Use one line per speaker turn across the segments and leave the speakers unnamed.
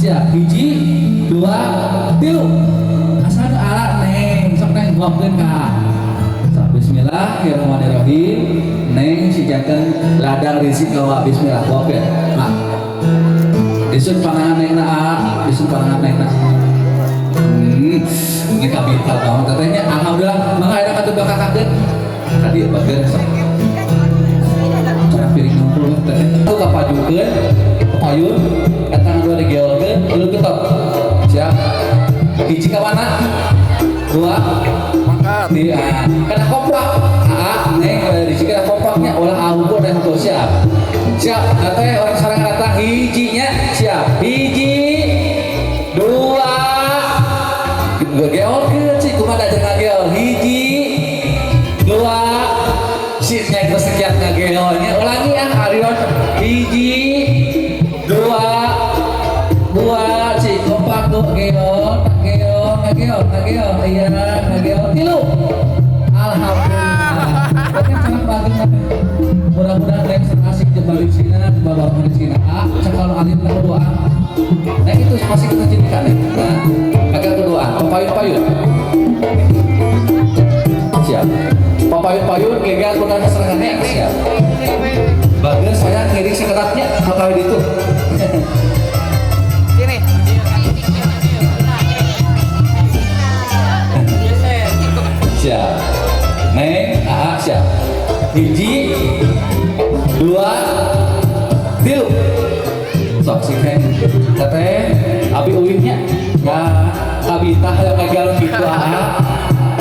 Siap, hiji, dua, tilu. Asal ala neng, sok neng guapkeun ka. Sok bismillahirrahmanirrahim. Neng si janten ladang rezeki kawa bismillah guapkeun. Nah. Disun panangan neng na, disun panangan neng na. Ini kabita banget tetehnya. Alhamdulillah, mangga aya katuh bakakakeun. Tadi bageun sok. Cara piring ngumpul teteh. Tuh kapajukeun, payun, eta dua digeolkeun, tilu ketok. Siap. Hiji ka mana? Dua.
Mangkat.
Di kena kompak. Aa, neng di sini kena kompaknya ulah ampun dan hukum siap. Siap, teteh orang sareng rata hijinya siap. Hiji, dua, geolkeun sih kumaha aja ngageol. Hiji, dua, si neng sekian ngageolnya. Ulangi ah Arion. Hiji, dua, dua, si kompak tuh geol, geol, ngageol, ngageol, iya, ngageol, tilu. Alhamdulillah. Oke, sangat bagus. Mudah-mudahan neng asik jembal di sini, jembal bapak di sini. Ah, cakal alim lah doa. Nah itu masih kita cintakan nih. Nah, agak kedua, papayun-payun. Siap. Papayun-payun, gegal kuna serangannya siap. Bagus, saya ngiring seketatnya papayun itu.
Sini.
Siap. Neng, AA, siap. Hiji, dua, tilu. Sok sih neng. Teteh, abi uihnya. Ya, abi tah yang ngagal gitu AA.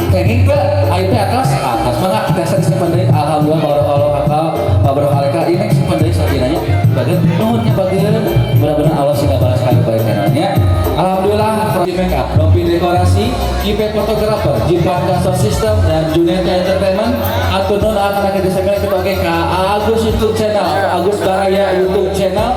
Kenging ke, ayo teh atas, atas mangga tes simpan deui. Alhamdulillah barakallahu akal, barakallahu ini simpan deui sajinanya. Bageun nuhunnya bageun. Mudah-mudahan Allah sing balas kebaikannya. Alhamdulillah, Profi Makeup, Robi Dekorasi, IP Fotografer, Jipan Custom System, dan Juneta Entertainment. Atur nun akan kita segera kita oke ke Agus YouTube Channel, Agus Baraya YouTube Channel.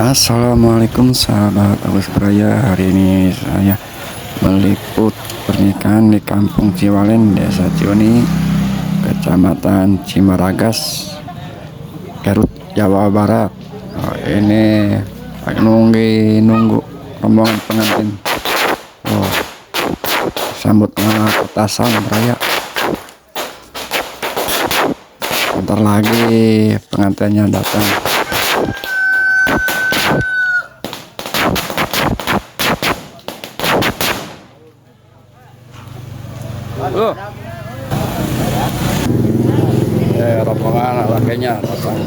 Assalamualaikum sahabat Agus Baraya. Hari ini saya meliput pernikahan di Kampung Ciwalen, Desa Ciwani, Kecamatan Cimaragas, Garut, Jawa Barat. Oh, ini nunggu rombongan pengantin. Oh, sambut petasan raya. Bentar lagi pengantinnya datang. Loh. Rombongan lakinya datang.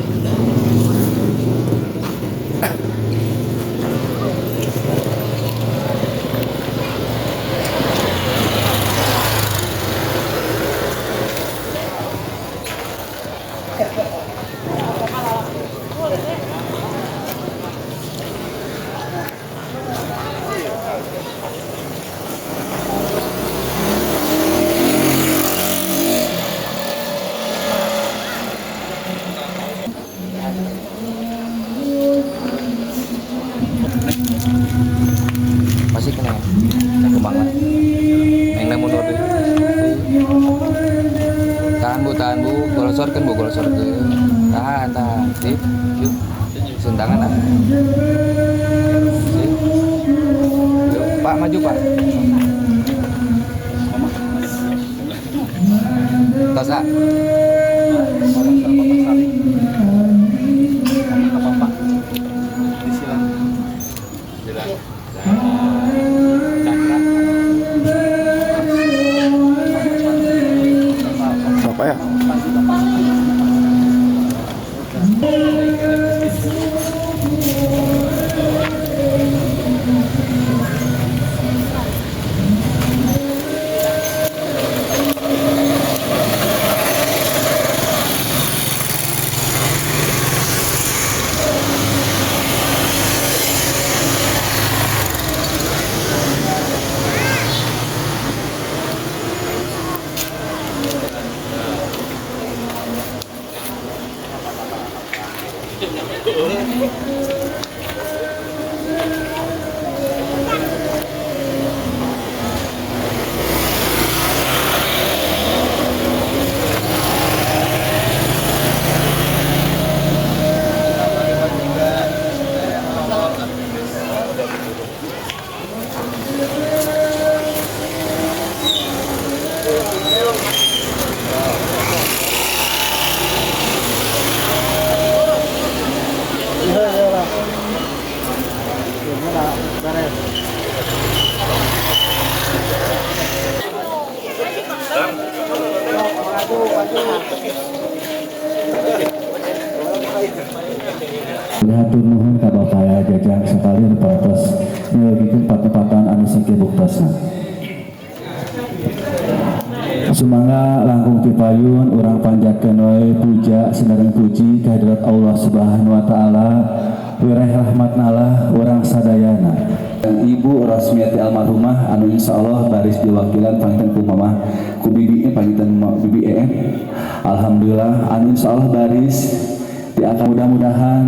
Masih kena cakep banget. Neng mundur deh. Tahan bu, golosorkan bu, golosorkan. Tahan, tahan. Sip, yuk. Sentangan ah. Sip. Yuk, Pak maju Pak. Tos ah.
Siapa ya?
Hatur nuhun ka Bapak Jajang sakalian parantos nyayogikeun patepatan anu sakieu buktosna. Sumangga langkung tipayun urang panjatkeun wae puja sinareng puji kehadirat Allah Subhanahu wa taala, wireh rahmatna lah urang sadayana. Dan Ibu Rosmiati almarhumah anu insyaallah baris diwakilan panginten ku mamah ku bibi panginten bibi EM. Alhamdulillah anu insyaallah baris diakan mudah-mudahan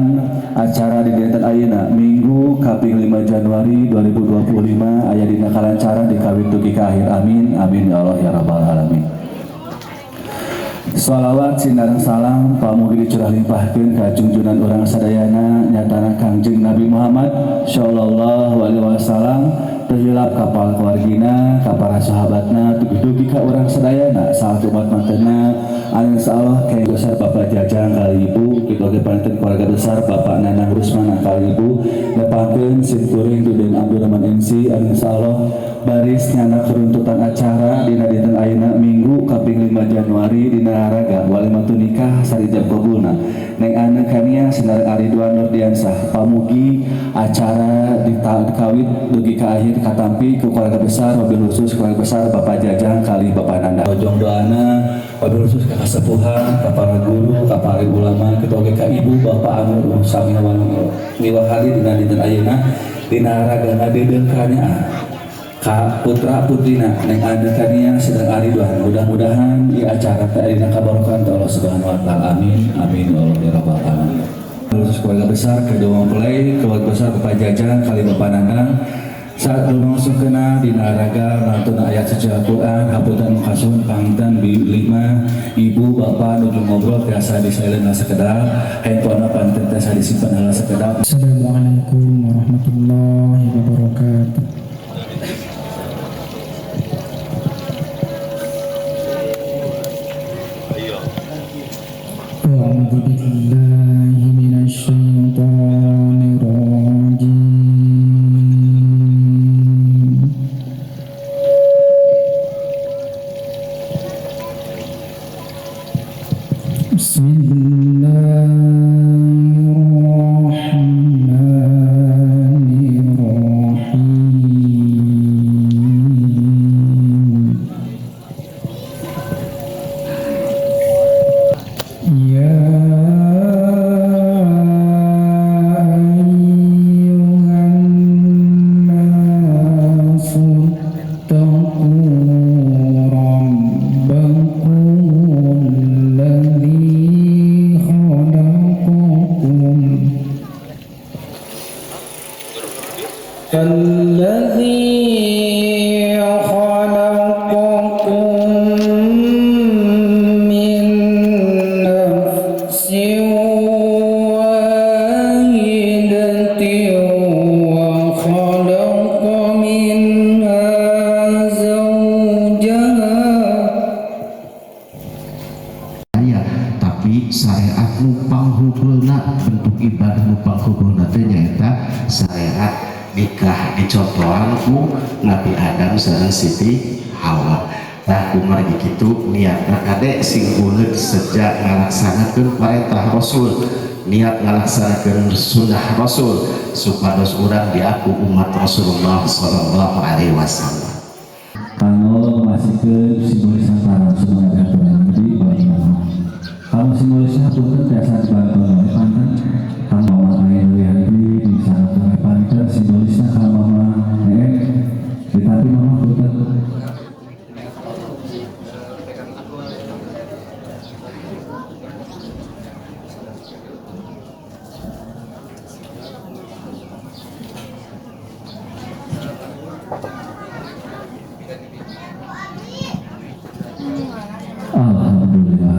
acara di dinten ayeuna Minggu kaping 5 Januari 2025 aya dina kalancaran dikawit dugi ka akhir, amin amin ya Allah ya rabbal alamin. Shalawat sinareng salam pamugi dicurah limpahkeun ka junjunan urang sadayana nyatana Kangjeng Nabi Muhammad sallallahu alaihi wasallam, teu hilap ka para keluargina, ka para sahabatna, dugi-dugi ka urang sadayana salaku umat mantena. Anu insyaallah kayak besar Bapak Jajang kali Ibu, kitu oge panginten keluarga besar Bapak Nanang Rusmana kali Ibu, nepangkeun sim kuring Duden Abdurrahman MC anu insyaallah baris nyana keruntutan acara dina dinten ayeuna Minggu kaping 5 Januari dina raraga walimatun nikah sarijab kabulna Neng Ane Kania sinareng Aridwan Nurdiansah. Pamugi acara dikawit dugi ka akhir katampi ku keluarga besar, wabil khusus keluarga besar Bapak Jajang kali Bapak Nanda. Ojong doana wabil khusus ka kasepuhan, ka para guru, ka para ulama, kitu oge ka ibu bapak anu sami miwahari dina dinten ayeuna dina raraga ngadeudeuh kanyaah ka putra putrina Neng Ane Kania sedang Aridwan. Mudah-mudahan di acara teh dina kabarokan Allah Subhanahu wa taala, amin amin ya Allah ya rabbal alamin. Khusus keluarga besar kedua mempelai, keluarga besar Bapak Jajang kali Bapak Nandang saat langsung kena dina raga nonton ayat suci Al-Quran, hapunten kasuhun panginten bi 5 ibu bapak nuju ngobrol biasa di silent lah sekedap, handphone panginten tiasa disimpan heula sekedap.
Assalamualaikum warahmatullahi wabarakatuh. A'udzu billahi minasyaitonir rajim. Bismillahirrahmanirrahim. Ya ayyuhan nasu taqu rabbakum alladzi khalaqakum alladzi khalaqakum min nafsin wahidatin wa khalaqa minha zawjaha.
Aya, tapi syariat nu panghubeulna, bentuk ibadah nu panghubeulna teh nyaeta syariat nikah dicontohan ku Nabi Adam sareng Siti Hawa. Tah kumargi kitu niatna kade sing uleut sejak ngalaksanakeun parentah Rasul, niat ngalaksanakeun sunnah Rasul supados urang diaku umat Rasulullah sallallahu alaihi wasallam.
Kanggo masihkeun simbolis antara semangat aturan jadi kalau simbolisnya punten tiasa dibantu oleh panten kang Mama Ain Wihanti di sana oleh panten simbolisnya kang Mama Nenek tetapi Mama punten. Alhamdulillah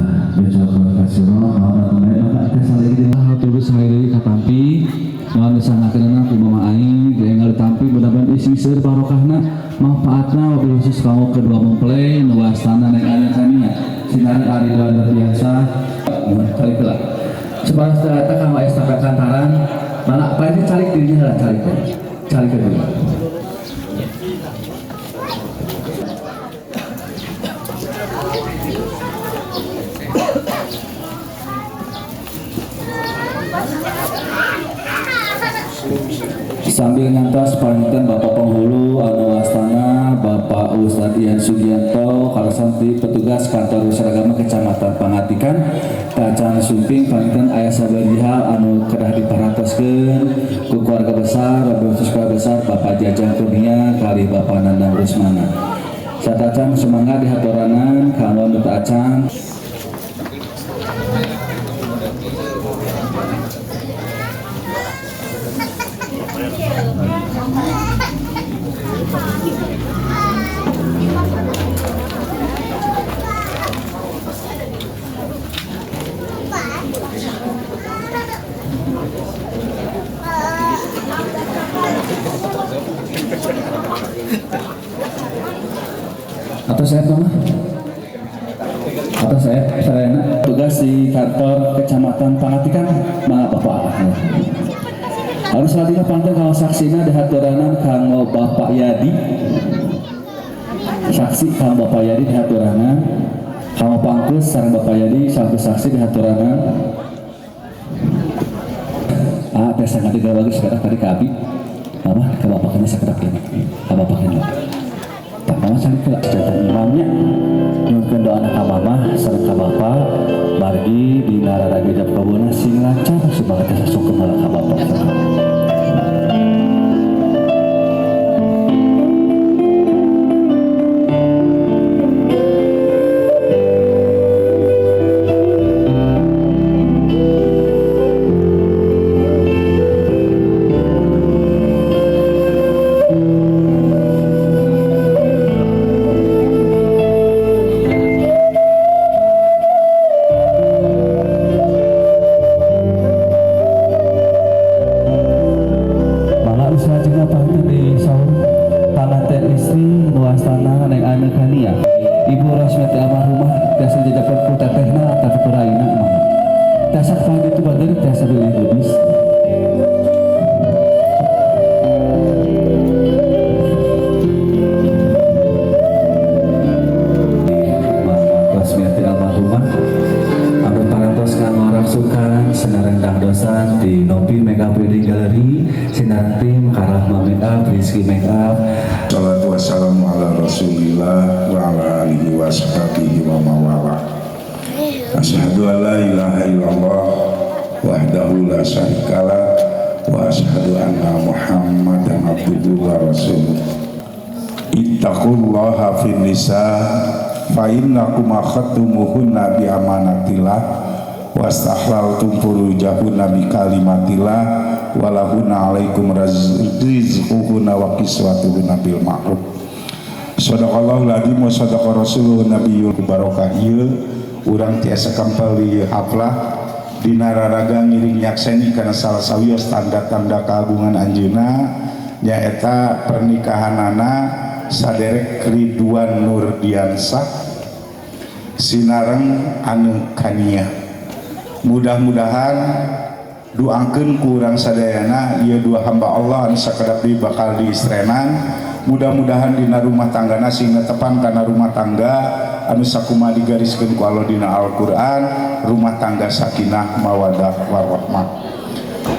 katampi nuan disanggakeunana ku Mama Aing enggal ditampi mudah-mudahan isi seueur barokahna manfaatna wabil khusus kanggo kedua mempelai nu wastana Neng Ane Kania sinareng Aridwan Nurdiansah kali heula sebalas data kanggo estafet kantaran mana paling calik dirinya lah calik calik dulu. Sambil ngantos panginten Bapak Penghulu anu wastana Bapak Ustadz Ian Sugianto kaleresan ti petugas kantor urusan agama Kecamatan Pangatikan tacan sumping, panginten aya sabari hal anu kedah diperhatoskeun ku keluarga besar, khusus keluarga besar Bapak Jajang Kurnia kali Bapak Nandang Rusmana. Satacan sumangga dihaturanan kanggo nu teu acan. Atau saya mama? Atau saya sarana tugas di kantor Kecamatan Pangatikan, maaf Bapak. Harus selanjutnya panggil kalau saksina dihaturanan kanggo Bapak Yadi. Saksi kanggo Bapak Yadi dihaturanan. Kanggo pangkus sareng Bapak Yadi selaku saksi dihaturanan. Ah, tes sangat tiga bagus sekarang tadi ke Abi. Mama ke Bapak kena sekedap ini. Ke Bapak kena. Tak mama cari ke jantan imamnya. Nyuhunkeun doa ka mama sareng ka Bapak margi dina raraga ijab kabulna sing lancar supaya tiasa sungkem ka Bapak. Ibu Rosmeti almarhumah tiasa jajapan ku tetehna tapi ku raina mah. Tiasa pagi itu bader tiasa bilih lubis. Mama Rosmiati almarhumah anu parantos ngangorangsukan sinareng dangdosan di Nopi Makeup Wedding Gallery sinareng tim Karahma Makeup, Rizky Makeup.
Salatu wassalamu ala rasulillah wa ala alihi wa sahbihi wa mawala. Asyhadu an la ilaha illallah wahdahu la syarikalah wa asyhadu anna Muhammadan abduhu wa rasuluh. Ittaqullaha fin nisa fa innakum akhadtumuhunna bi amanatillah wastahlaltum furujahunna bi kalimatillah walahunna alaikum rizquhunna wa kiswatuhunna bil ma'ruf. Shadaqallahu alazim wa sadaqa rasuluhu nabiyul barokah. Ieu urang tiasa kempel di haflah dina raraga ngiring nyakseni kana salah sawios tanda-tanda keagungan anjeunna nyaeta pernikahanana saderek Ridwan Nurdiansah sinareng anu kania. Mudah-mudahan doakeun ku urang sadayana ieu dua hamba Allah anu sakedap deui bakal diistrenan. Mudah-mudahan dina rumah tanggana sing netepan kana rumah tangga anu sakumaha digariskeun ku Allah dina Al-Qur'an, rumah tangga sakinah mawadah warahmah.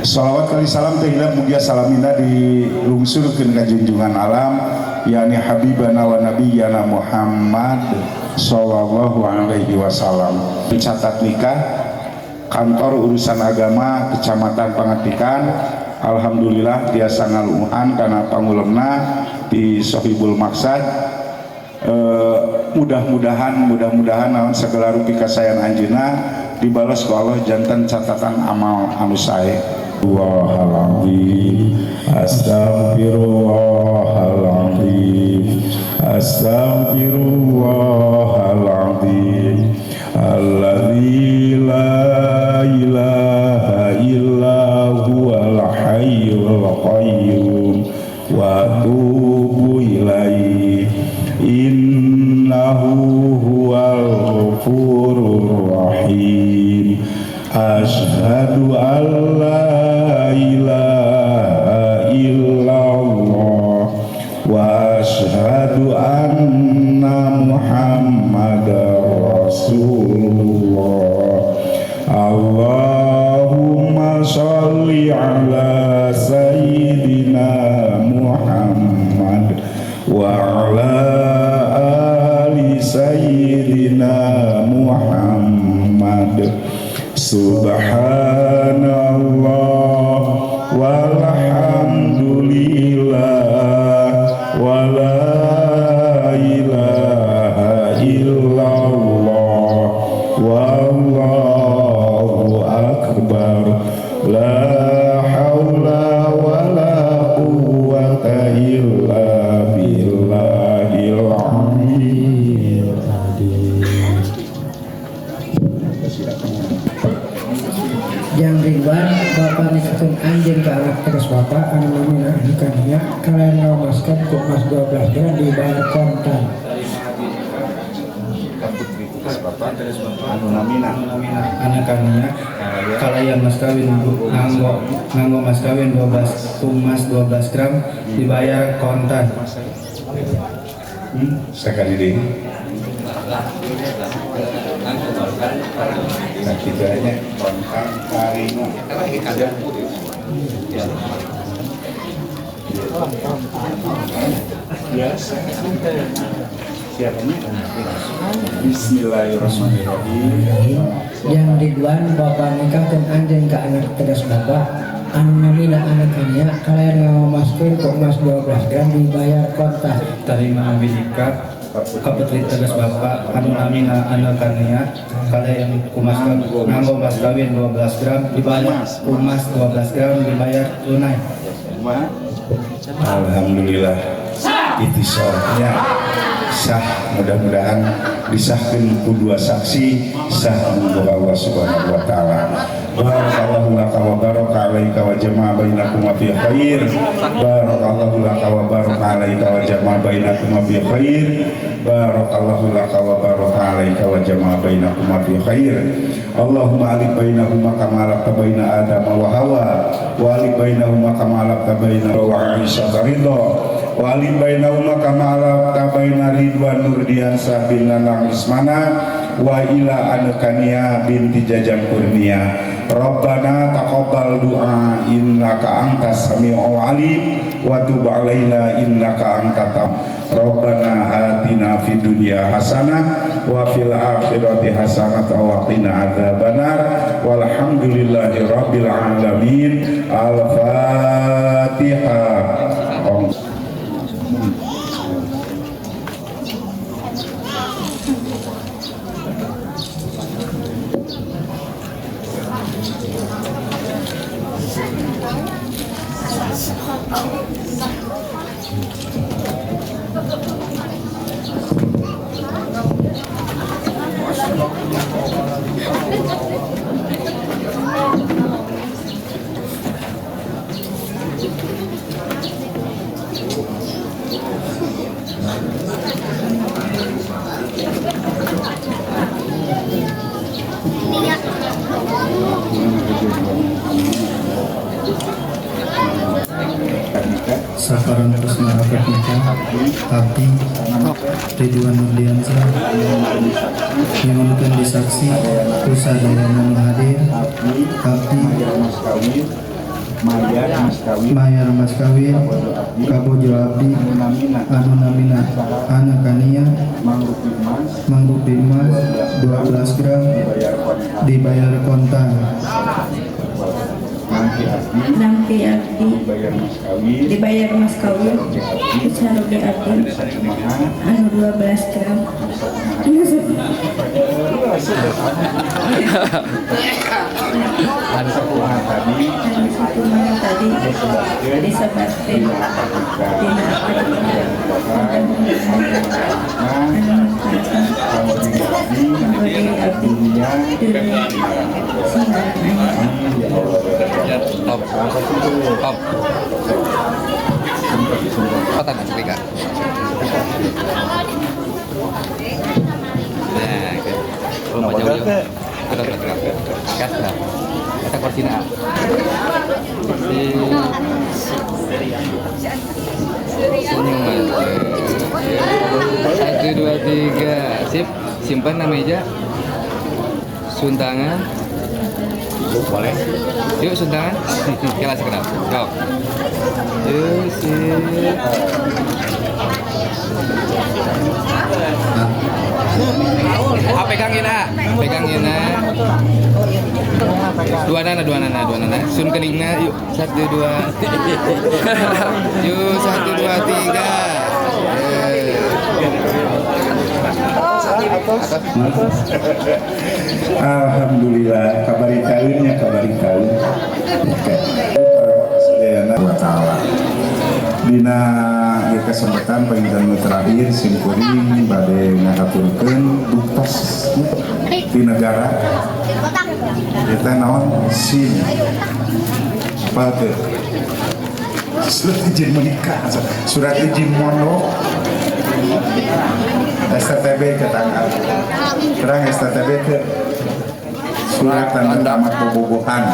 Shalawat kali salam teh hilap mugia salamina dilungsurkeun ka junjungan alam yakni habibana wa nabiyana Muhammad sallallahu alaihi wasallam. Catat nikah kantor urusan agama Kecamatan Pangatikan, alhamdulillah tiasa ngaluhan kana pangulemna di Sohibul Maksad. Mudah-mudahan naon segala rupi kasayan anjeunna dibalas ku Allah jantan catatan amal anu sae. Astagfirullahaladzim, astagfirullahaladzim, astagfirullahaladzim, alladzi la ilaha illa huwal hayyul qayyum wa atubu ilaihi innahu huwal ghafurur rahim. Asyhadu an la ilaha illallah wa asyhadu anna Muhammadar Rasulullah. Allahumma sholli ala sayyidina La ilaha illallah wallahu akbar la haula wala quwwata illa billahil aliyyil azim.
Yang Ridwan bapak nikahkeun anjeun ka anak tegas bapak anu namina Kania kalayan ngaomaskeun ku emas 12 gram dibayar kontan.
Putri tegas bapak anu namina
Anak Kania kalayan mas kawin nganggo mas kawin 12 emas 12 gram dibayar kontan.
Sekali deui. Nah, gitu aja kontan tarima. Biasa. Siapanya? Bismillahirrahmanirrahim.
Yang Ridwan bapak nikahkeun anjeun ka anak tegas bapak anu namina anak Kania kalayan ngaomaskeun ku emas 12 gram dibayar kontan.
Tarima abi nikah ka putri tegas bapak anu namina anak Kania kalayan kumas nganggo mas kawin 12 gram dibayar emas 12 gram dibayar tunai.
Alhamdulillah itisarnya sah, mudah-mudahan disahkan ku dua saksi sah untuk Allah Subhanahu wa taala. Barakallahu laka wa baraka alaika wa jama'a bainakuma fi khair. Barakallahu laka wa baraka alaika wa jama'a bainakuma fi khair. Barakallahu laka wa baraka alaika wa jama'a bainakuma fi khair. Allahumma alif bainahuma kama alafta baina Adam wa Hawa wa alif bainahuma kama alafta baina wa Aisyah ridha wa alif bainahuma kama alafta baina Ridwan Nurdiansah bin Nanang Ismana wa ila Anakania binti Jajang Kurnia. Rabbana taqabbal du'a innaka antas samiul alim wa tub alaina innaka antat tawwab. Rabbana atina fid dunya hasanah wa fil akhirati hasanah wa qina adzabannar. Walhamdulillahi rabbil alamin. Al-Fatihah.
Saparan terus merapat nikah abdi Ridwan Nurdiansah nyuhunkeun disaksi ku sadayana nu hadir abdi mayar mas kawin kabojo abdi anu namina anak Kania mangrupi emas 12 gram dibayar kontan.
Nangki abdi dibayar mas kawin saroge abdi anu 12 gram.
Anu sakumaha
tadi disebatkeun dina akad nikah abdi dunia.
Top. Top. Cepetan setrika. Nah, kalau mau jauh-jauh. Gas lah. Kita koordinat. Senyum aja. 1, 2, 3. Sip. Simpan nama meja. Suntangan. Boleh. Yuk suntangan. Kita sekedar. Go. Yuk sip. Ah, pegangin ah. Pegangin ah. Dua nana, dua nana, dua nana. Sun keningna, yuk. 1, 2. Yuk, 1, 2, 3.
Alhamdulillah, kabari tahunnya, kabari tahun. Oke. Sadayana wa ta'ala. Dina ieu kesempatan panginten nu terakhir, simkuring bade ngahaturkeun buktos di negara eta naon, SIM apa teh, surat izin menikah, surat izin mondok, STTB ketangkap terang STTB ke surat tanda tamat bobogohan.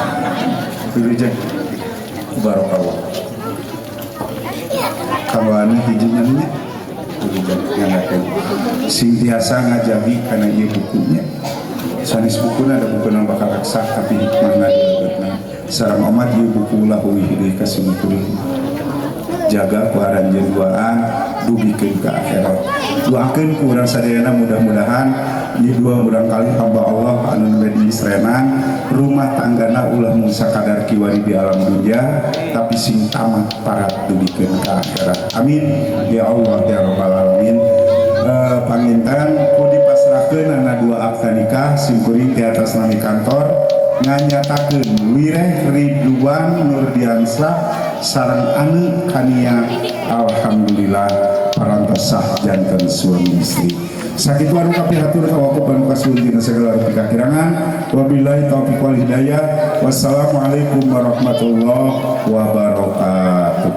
Wilujeng, barokallah, kanggo anu hijinya nya. Wilujeng nganggakeun, sing tiasa ngajagi kana ieu bukunya. Sanes bukuna, ada buku nang bakal raksa, tapi hikmahna dilebetna sareng omat ieu buku ulah uih deui ka simkuring. Jaga ku aranjeun duaan dugikeun ka akhirat. Doakeun ku urang sadayana, mudah-mudahan ieu dua urang kali hamba Allah anu nembe diistrenan rumah tanggana ulah mung sakadar kiwari di alam dunia, tapi sing tamat parat dugikeun ka akhirat. Amin ya Allah ya rabbal alamin. Panginten ku dipasrahkeun ana dua akta nikah, simkuring di atas nami kantor nganyatakeun Wireh Ridwan Nurdiansah sareng Ane Kania, alhamdulillah parantos sah janten suami istri. Sakitu anu kapihatur, kawakupan kasuhun tina segala rupi kakirangan. Wabillahi taufiq wal hidayah. Wassalamualaikum warahmatullahi wabarakatuh.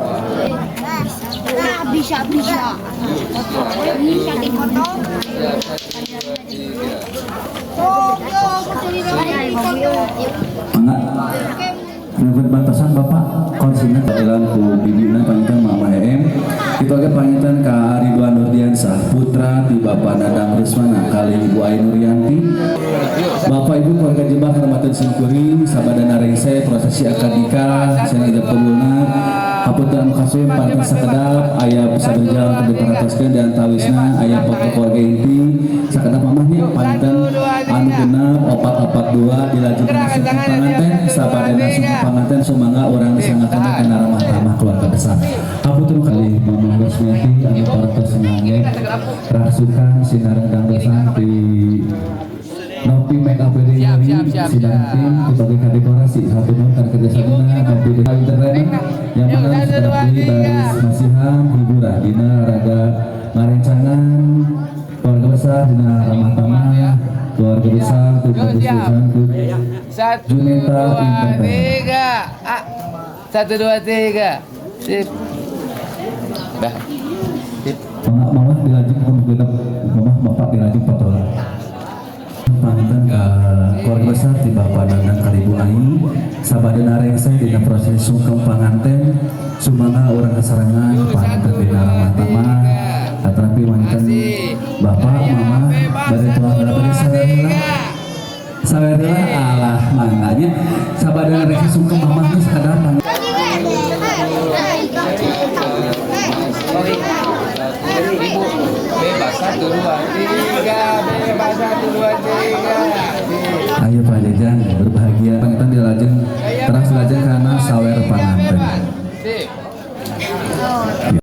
Bisa bisa bisa dipotong. Oh,
Mangga. Nyuhun bantosan Bapak konsina tahlilan ku bibina panginten Mama EM. Itu oge panginten ka Ridwan Nurdiansah putra ti Bapak Dadang Rusmana kali Ibu Ai Nuryanti. Bapak Ibu keluarga Jebah hormateun simkuring, sabada rengse prosesi akad nikah sareng ijab kabulna. Hapunten anu kasuhun, panginten sakedap aya bisa berjalan ke diperhatoskeun dan tawisna aya foto keluarga inti sakedap mamahnya. Panginten anu genap opat opat dua dilajengkeun sungkem panganten. Sabadana sungkem panganten, sumangga urang disanggakeun kana ramah tamah keluarga besar. Hapunten kali Mamah Rosmiati anu parantos ngangge rasukan sinareng dangdosan di Nopi Make Up Wedding sidang tim sebagai dekorasi satu nuhun karena kerjasamana Nopi Entertainment yang mana sudah di baris masihan hiburan dina raga marencangan keluarga besar dina ramah tamah keluarga besar tuh.
Satu,
Juneta
dua,
Entertainment.
Tiga. Ah. Satu, dua, tiga. Sip. Dah. Sip.
Mama, mama dilajeng pun genep, mama bapak dilajeng foto. Panginten ke keluarga besar di Bapak Danang Karibu Ai sabada rengse dina proses sungkem panganten, sumangga urang kasarengan panginten dina ramah tamah atrapi wanten bapak mama bade tuang bade sawerna sawerna alah manganya sabada rengse sungkem mamah geus sakadar.
Ibu bebas, satu dua tiga, bebas, satu dua tiga.
Ayo Pak Jajang berbahagia. Panginten dilajeng teras dilajeng karena sawer panganten.
Sip.
Ya.